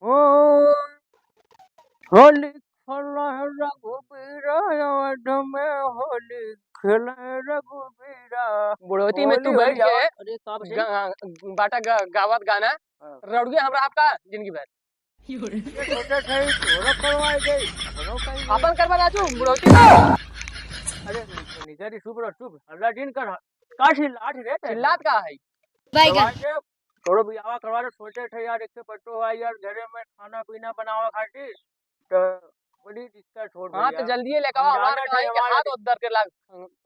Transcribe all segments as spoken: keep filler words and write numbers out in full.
ओ, होली खेले रघुबीरा, अवध में होली खेले रघुबीरा। बुढ़ौती में तू होली बैठ के आवा। अरे, का भइल? गा-, बाटा गा-, गावत गाना, हाँ। रौड़िया हमरा आपका जिंदगी भर। ये सोचत है, तोरो करवाए दे, हमरो कहीं अपन करवा राजू, बुढ़ौती में। अरे, निकल रे, चुप रह, चुप, हल्ला जिन कर, का चिल्लात रे? चिल्लात का है? बैगन। करवाए दे, तोरो बियाह करवा दे, सोचत है यार, एक तो पटो है यार, घरे में खाना पीना बनावा खातिर, तो बड़ी दिक्कत हो हाँ, रही तो है। जल्दी लेके हम आवा, हमार जाना था कहीं के हमारे हाथ उधर के लाग,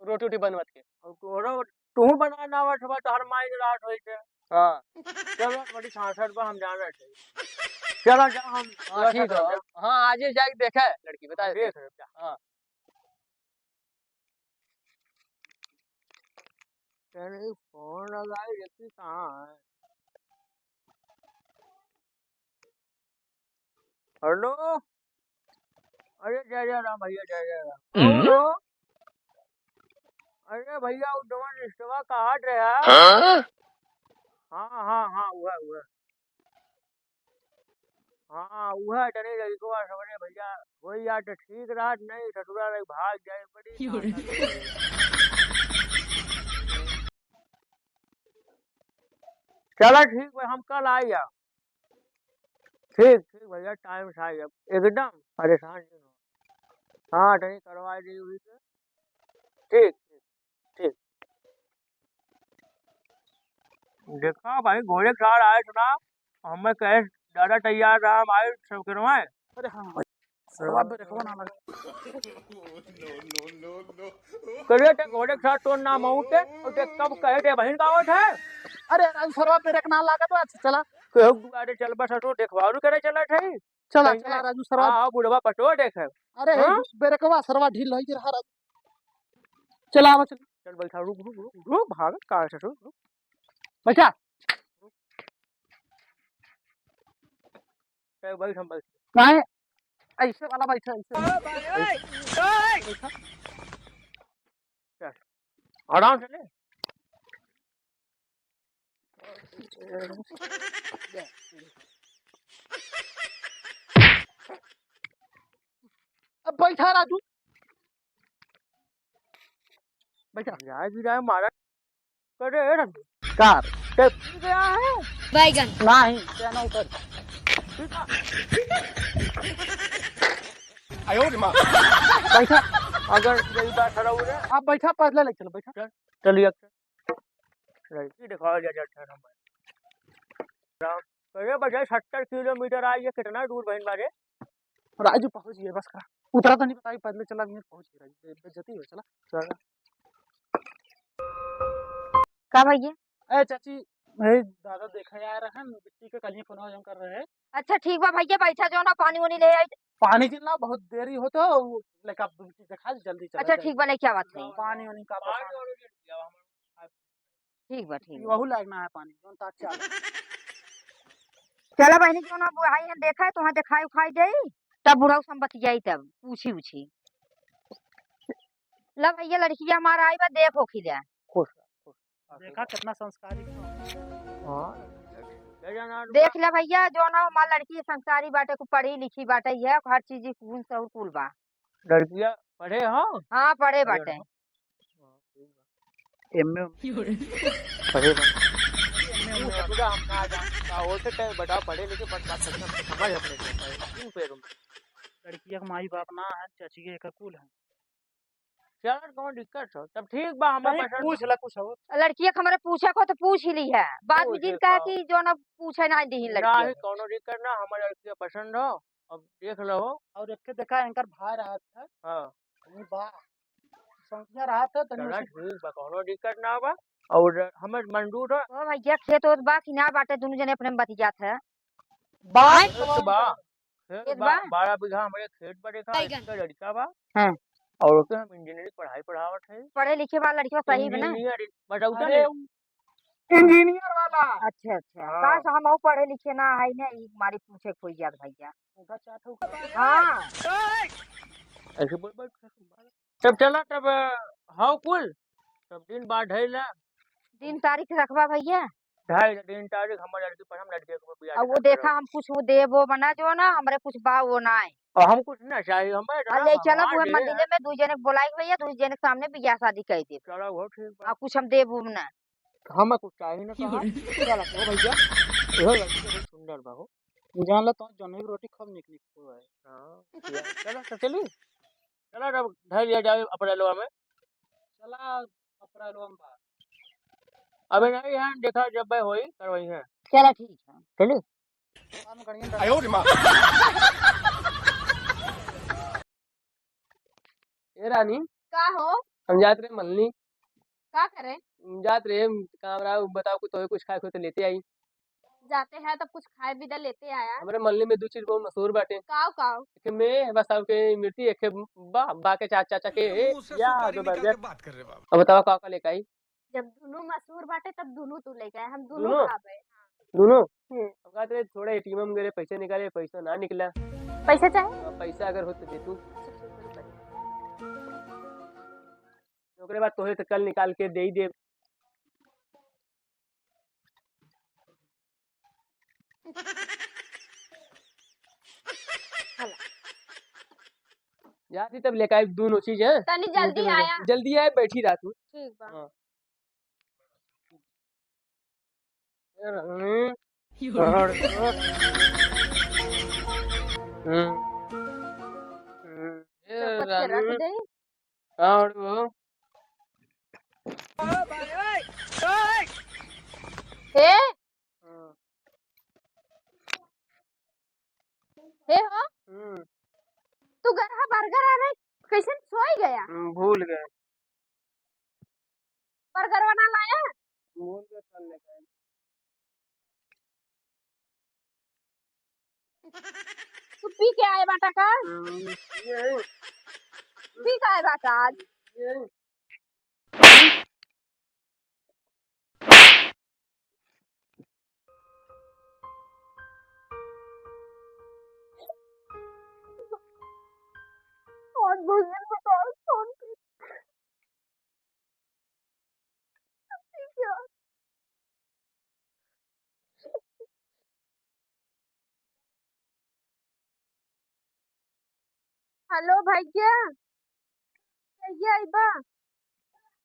रोटी उटी बनवत के। और तोरो, तू बना ना आवत बा, तोहर माई नाराज होई थे। हाँ। चलो, बड़ी सांसद बा, हम जाना चाहिए। चलो, जा, हम हाँ, थोड़ा सा ठीक है। कर दे। हाँ, आज ही जाके देखे लड़की, बता हाँ, देते। देख रहे, जा। हाँ। अरे, फोन लगाई, देखी कहाँ है। हेलो, अरे जय जय राम भैया, जय जय राम। हम्म? हेलो, अरे भैया, वो जवन रिश्तवा कहा रहा? हाँ? हाँ, हाँ, हाँ, हुआ, हुआ। हाँ, उहे तनी लइकवा सवरे भैया, होई यार त ठीक रहत, नहीं ससुरा लग भाग जाए, बड़ी क्यों रे? नाटक है। चला ठीक बा, हम कल आई अब। ठीक, ठीक भैया, टाइम से आई अब, एकदम परेशान नहीं हो। हाँ, तनी करवा दी हुई के। ठीक, ठीक, ठीक। देखा भाई, घोड़े के साथ आए सुना, हमें कहे दादा तैयार रहा, हम आए सब करवाए। अरे हाँ, सरवा ब्रेकवा ना लगा। करे ते घोड़े के साथ तोर नाम हो के, और ते कब कहे ते बहिन का आवत है? अरे, अरे, सरवा ब्रेक ना लगा तो अच्छा चला। केहू दुआरे चल बस तो देखवारू करे चलत है। चला, कहीं चला है? राजू सरवा। हाँ, बुढ़वा पटो देखे। अरे, हे, हाँ? ब्रेकवा सरवा ढील होई रहा राजू। चला, आवा, चल। चल, बैठा, रुक, रुक, रुक, रुक, भागत का है ससुर, रुक। बैठा। चल, बैठ, हम बैठ। काहे? ऐसे वाला बैठा, ऐसे। बैठा। चल, आराम से ले। अब बैठा राजू, बैठा। जाए भी जाए मारा। करे राजू। कार। ते पी गया है? बैगन। नहीं, क्या ना उतर। आयो रे माँ। बैठा। अगर यही बात खराब हो जाए। आप बैठा, पैदल ले चलो, बैठा। चल, चलिए। लड़की दिखावा जा, जा, जा, हम राम, अरे बजाय सत्तर किलोमीटर आई, ये कितना दूर बहन बारे? राजू पहुँच गए, बस करा। उतरा तो नहीं पता, पैदल चला, नहीं पहुँच गए राजू, बे-, बेइज्जती हो, चला। चला। का भैया? ए चाची, ए दादा देखा आ रहा है, बिट्टी के कल ही फोन जौन कर रहे हैं। अच्छा ठीक बा भैया, बैठा जो ना पानी वानी ले आई। पानी जिन ला, बहुत देरी होत हो, लेके आप बिट्टी देखा, जल्दी चला अच्छा जाए। ठीक बा, लेके आवत है। पानी वानी का परेशान। ठीक बा, ठीक बा। वहू लायक ना है पानी, जौन ताक चाल। चला बहिनी, जौन अब आई है, देखा है, तोहाँ देखाई उखाई देई, तब बुढ़ऊ से हम बतियाई, तब पूछी उछी। ला भैया, लड़किया हमारा आई बा, देखो खिजा। खुश रह, खुश रह। देखा कितना संस्कारी। हाँ। देख ले भैया, जौन हमार लड़की संस्कारी बाटे, कुल पढ़ी लिखी बाटे, ये हर चीज गुण सहूर कुल बा। लड़किया पढ़े हो? हाँ, पढ़े पढ़े बाटे। हो? हाँ, ठीक बा। एमए पढ़े बा। एमए पूरा हम ना जान का होते, चाहे बताओ, पढ़े लिखे, बट बात सच में समझ अपने को, क्यों पैरों में? लड़किया के माई बाप ना है, चाची के एकर कुल है। चल, कौन दिक्कत हो? तब ठीक बा, हमें नहीं, पसंद पूछ ला कुछ हो। लड़किया के हमरे पूछे को तो पूछ ही ली है, बाद में पूछ जिन कहे का? कि जो ना पूछे ना दीही लड़किया नहीं, के। कौनो दिक्कत ना, हमारे लड़किया पसंद हो। अब देख लो। और एक ठे देखा, एंकर भाई रहत है। हाँ। ये बा। संख्या रहत है, तनी चला, उसी ठीक बा, कौनो दिक्कत ना बा। और हमर मंजूर है। ओ भैया, खेत ओत बा कि ना बाटे, दुनू जने अपने में बतियात है। बात खेत बा, खेत खेत बा, बा? बारह बीघा हमरे खेत बा, देखा, बैगन। एक लड़का बा। हाँ। और ओके हम इंजीनियरिंग पढ़ाई पढ़ावत है। पढ़े लिखे बा लड़का सही बा ना? इंजीनियर, बताऊ अरे, तने? इंजीनियर वाला। अच्छा, अच्छा। हाँ। काश हम और पढ़े लिखे ना है ना, ई मारी पूछे खोई जात भैया। उनका चाहत हो। हाँ। ऐसे बोल, बोल, तब चला, तब, हाँ, कुल, तब दिन बाद है ला। दिन तारीख रखबा भैया। ढाई दिन तारीख हमर लड़की पर हम लड़के को बियाह अब वो करब। देखा, हम कुछ वो देब वो बना जो ना, हमरे कुछ बा वो ना है। और हम कुछ ना चाहिए, हमें अब इतना ले चलब भगवान उहे दे। मंदिरे में, दुइ जने के बोलाई भैया, दुइ जने के सामने बियाह शादी कइ देब। चलो, वो ठीक बा। अब कुछ हम देब उब ना। हमें कुछ चाहिए ना कहा। चलो, ओ भैया, इहो लड़की बहुत सुंदर बा हो। जान ला, तो जौन एक रोटी खूब निक निक हुआ है। हाँ, चलो, तो चली। चला, तब धर लिया जाए अप्रैलवा में। चला, अप्रैलवा में बात। अबे नहीं है, देखा जब बे होई, करवाई है। चला, ठीक है। चली। काम करिए, आयो रे माँ। ए रानी, का हो? हम जात रहे मलनी। का करे? जात रहे, काम रहा, बताओ, कुछ तो कुछ खाए को तो लेते आई। जाते हैं तब कुछ खाए भी दे लेते आया। हमरे मलनी में दो चीज बहुत मशहूर बाटे। काव, काव? एक में बस आपके मिर्ची, एक बा, बा के चा-, चाचा के मुंह से या सुपारी दो निकाल बर्गर। के बात कर रहे बाबा। अब बताओ, का, का लेके आई? जब दोनों मशहूर बाटे, तब दोनों तू लेके आए, हम दोनों दोनों? खाबे। दोनों? हम्म। अब का तेरे थोड़ा एटीएम में गए, पैसा निकाले, पैसा ना निकला। पैसा चाहे? हाँ, पैसा अगर हो तो दे तू। ओकरे बाद तोहे तो कल निकाल के दे ही दे। जाती तब लेके आई दोनों चीज, हैं? तनी जल्दी आया। जल्दी आए, बैठी रहा तू। ठीक बा। हाँ। ए रानी। हम्म। हम्म। हम्म। ए चौपट के रख रानी। दे। और वो? ए? हाँ। हे हो? हम्म। तू गरहा बर्गर आ रहे, कैसे सोई गया? हम्म, भूल गए। बर्गर बना लाया? भूल गए, कल लेके आए। तू पी के आए बाटा का? हम्म, ये है। पी के आए बाटा आज? ये है। और भोजन बताओ, कौन सी? हेलो भैया, कहिया अइबा?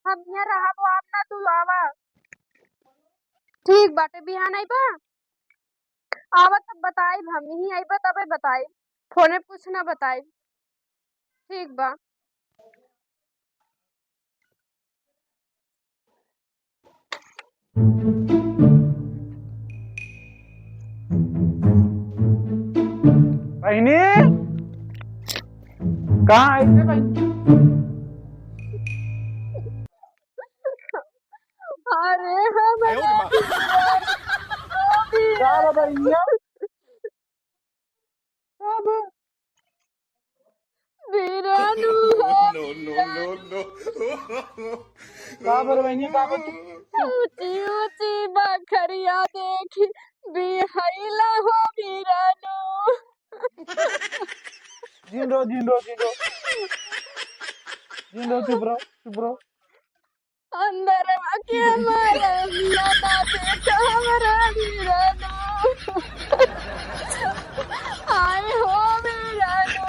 हम यहाँ रहब, आप ना तू आवा। ठीक बाटे, बिहान अइबा? आवा तब बताइब, हम यहीं अइबा तबे बताइब, फोने कुछ ना बताइब। ठीक बा। बहिनी, कहाँ आई थे बहिनी? अरे, हम का बा बहिनिया? का बा? बीरानू हो। No, no, no, no। का बा रे बहिनी, का बा तू? ऊंची ऊंची बखरिया देखी बिहैला हो बीरानू। जिन रहो, जिन रहो, जिन रहो। जिन रहो, चुप रहो, चुप रहो। अंदरवा के मरमिया ना देखा हमरा बीरानू। आए हो बीरानू।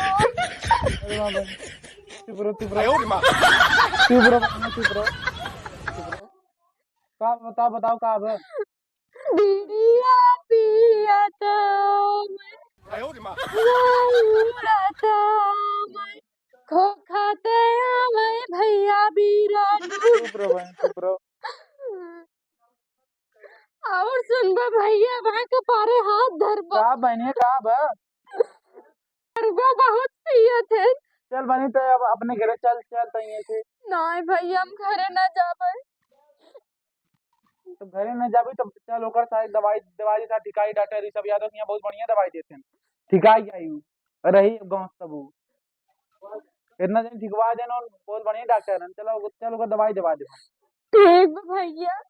अरे बाबा, चुप रहो, चुप रहो। आयो रे माँ। चुप रहो, चुप रहो, चुप रहो। का बताओ, बताओ का बा? बीड़िया पियत मैं, आयो रे माँ। उड़त मैं, खोखत आवे भैया बीरानू। चुप रहो बहन, चुप रहो। और सुनबा भैया, भाई के पारे हाथ धरबा। का बहनिया, का बा? धरबा बहुत पियत है। चल बहनी, तो अब अपने घरे चल, चल तइये से। नहीं भैया, हम घरे ना जाबे। तो घरे ना जाबे तो चल ओकर साथ दवाई, दवाई के साथ ठिकाई डॉक्टर, ई सब यादव के यहाँ बहुत बढ़िया दवाई देते हैं, ठिकाई जाई उ। रही गाँव तब उ। इतना दिन ठिकवा देना, बहुत बढ़िया डॉक्टर हैं। चलो, चलो, ओकर दवाई दवा दे। ठीक बा भैया।